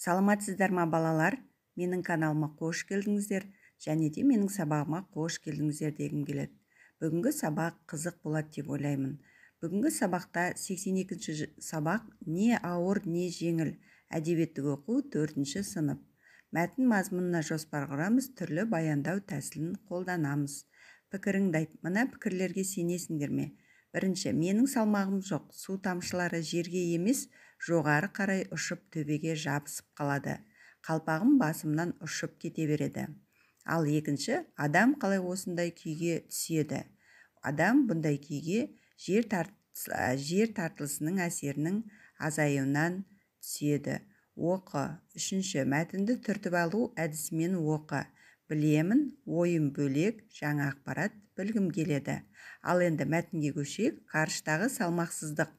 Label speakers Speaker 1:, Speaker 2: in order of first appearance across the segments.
Speaker 1: Саламатсыздар ма, балалар? Менің каналыма қош келдіңіздер және де менің сабағыма қош келдіңіздер дегім келеді. Бүгінгі сабақ қызық болады деп ойлаймын. Бүгінгі сабақта 82-ші сабақ «Не ауыр, не жеңіл», әдебиеттік оқу, 4-ші сынып. Мәтін мазмұнына жоспар құрамыз, түрлі баяндау тәсілін қолданамыз. Пікіріңді айт. Мына пікірлерге сенесіңдер ме? Бірінші, менің салмағым жоқ, су тамшылары жерге емес, жоғары қарай ұшып, төбеге жабысып қалады. Қалпағым басымнан ұшып кете береді. Ал екінші, адам қалай осындай күйге түседі? Адам бұндай күйге жер тартылысының әсерінің азаюынан түседі. Оқы. Үшінші, мәтінді түртіп алу әдісімен оқы. Білемін, ойым бөлек, жаңа ақпарат білгім келеді. Ал енді мәтінге көшейік. Ғарыштағы салмақсыздық.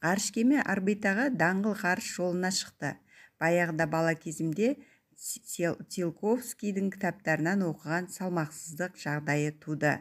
Speaker 1: Ғарыш кеме орбитаға, даңғыл ғарыш жолына шықты. Баяғыда бала кезімде Циолковскийдің кітаптарынан оқыған салмақсыздық жағдайы туды.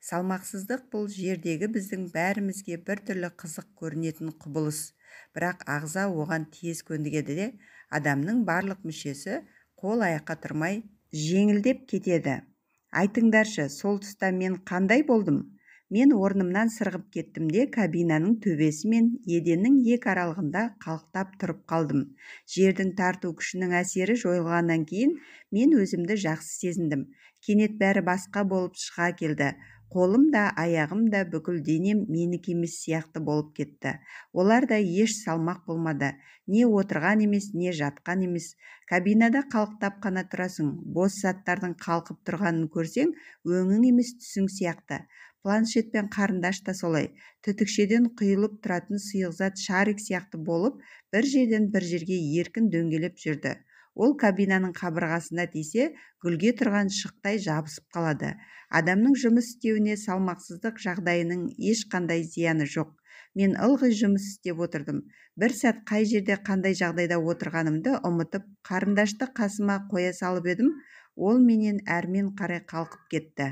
Speaker 1: Салмақсыздық — бұл жердегі біздің бәрімізге біртүрлі қызық көрінетін құбылыс. Бірақ ағза оған тез көндігеді де, адамның барлық мүшесі қол аяққа тұрмай жеңілдеп кетеді. Айтыңдаршы, сол тұста мен қандай болдым? Мен орнымнан сырғып кеттім де, кабинаның төбесі мен еденнің екі аралығында қалықтап тұрып қалдым. Жердің тарту күшінің әсері жойылғаннан кейін мен өзімді жақсы сезіндім. Кенет бәрі басқа болып шыға келді. Қолым да, аяғым да, бүкіл денем менікі емес сияқты болып кетті. Оларда еш салмақ болмады. Не отырған емес, не жатқан емес. Кабинада қалықтап қана тұрасың. Бос заттардың қалқып тұрғанын көрсең, өңің емес, түсің сияқты. Планшет пен қарындаш та солай. Түтікшеден құйылып тұратын сұйық зат шарик сияқты болып, бір жерден бір жерге еркін дөңгелеп жүрді. Ол кабинаның қабырғасына тисе, гүлге тұрған шықтай жабысып қалады. Адамның жұмыс істеуіне салмақсыздық жағдайының ешқандай зияны жоқ. Мен ылғи жұмыс істеп отырдым. Бір сәт қай жерде, қандай жағдайда отырғанымды ұмытып, қарындашты қасыма қоя салып едім, ол менен әрмен қарай қалқып кетті.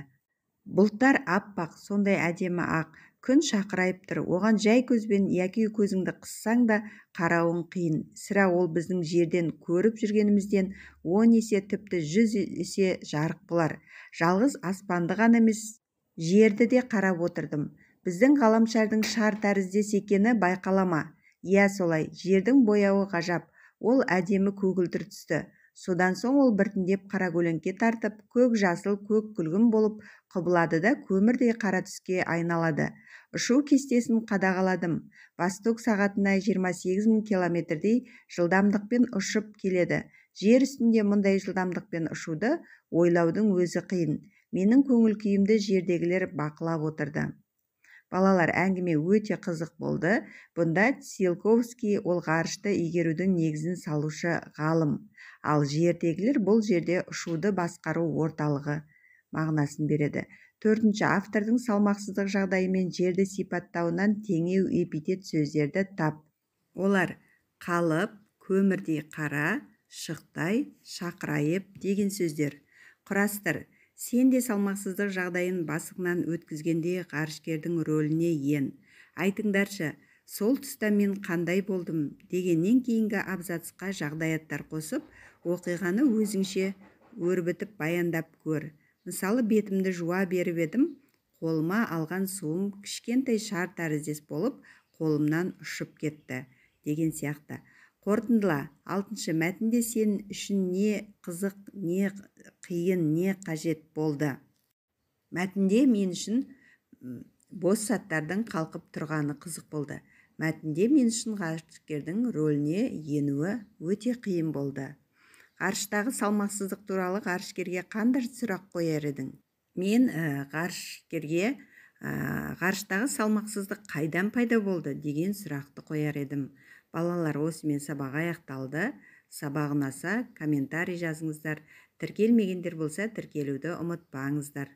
Speaker 1: Бұлттар аппақ, сондай әдемі ақ. Күн шақырайып тұр. Оған жай көзбен яки көзіңді қыссаң да қарауың қиын. Сірә, ол біздің жерден көріп жүргенімізден 10 есе, тіпті 100 есе жарық болар. Жалғыз аспанды ғана емес, жерді де қарап отырдым. Біздің ғаламшардың шар тәріздес екені байқала ма? Иә, солай. Жердің бояуы ғажап. Ол әдемі көгілдір түсті. Содан соң ол біртіндеп қаракөлеңке тартып, көк жасыл, көк күлгін болып құбылады да, көмірдей қара түске айналады. Ұшу кестесін қадағаладым. «Восток» сағатына 28 мың километрдей жылдамдықпен ұшып келеді. Жер үстінде мұндай жылдамдықпен ұшуды ойлаудың өзі қиын. Менің көңіл күйімді жердегілер бақылап отырды. Балалар, әңгіме өте қызық болды. Бұнда Циолковский — ол ғарышты игерудің негізін салушы ғалым. Ал жердегілер — бұл жерде ұшуды басқару орталығы мағынасын береді. Төртінші, автордың салмақсыздық жағдайы мен жерді сипаттауынан теңеу, эпитет сөздерді тап. Олар: қалып, көмірдей қара, шықтай, шақырайып деген сөздер. Құрастыр. Сен де салмақсыздық жағдайын басыңнан өткізгендей ғарышкердің рөліне ен. «Айтыңдаршы, сол тұста мен қандай болдым?» дегеннен кейінгі абзацқа жағдаяттар қосып, оқиғаны өзіңше өрбітіп баяндап көр. Мысалы, бетімді жуа беріп едім, қолыма алған суым кішкентай шар тәріздес болып, қолымнан ұшып кетті деген сияқты. Қорытындыла. Алтыншы, мәтінде сен үшін не қызық, не қиын, не қажет болды? Мәтінде мен үшін бос заттардың қалқып тұрғаны қызық болды. Мәтінде мен үшін ғарышкердің рөліне енуі өте қиын болды. Ғарыштағы салмақсыздық туралы ғарышкерге қандай сұрақ қояр едің? Мен ғарышкерге «Ғарыштағы салмақсыздық қайдан пайда болды?» деген сұрақты қояр едім. Балалар, осымен сабақ аяқталды. Сабақ ұнаса, комментарий жазыңыздар. Тіркелмегендер болса, тіркелуді ұмытпаңыздар.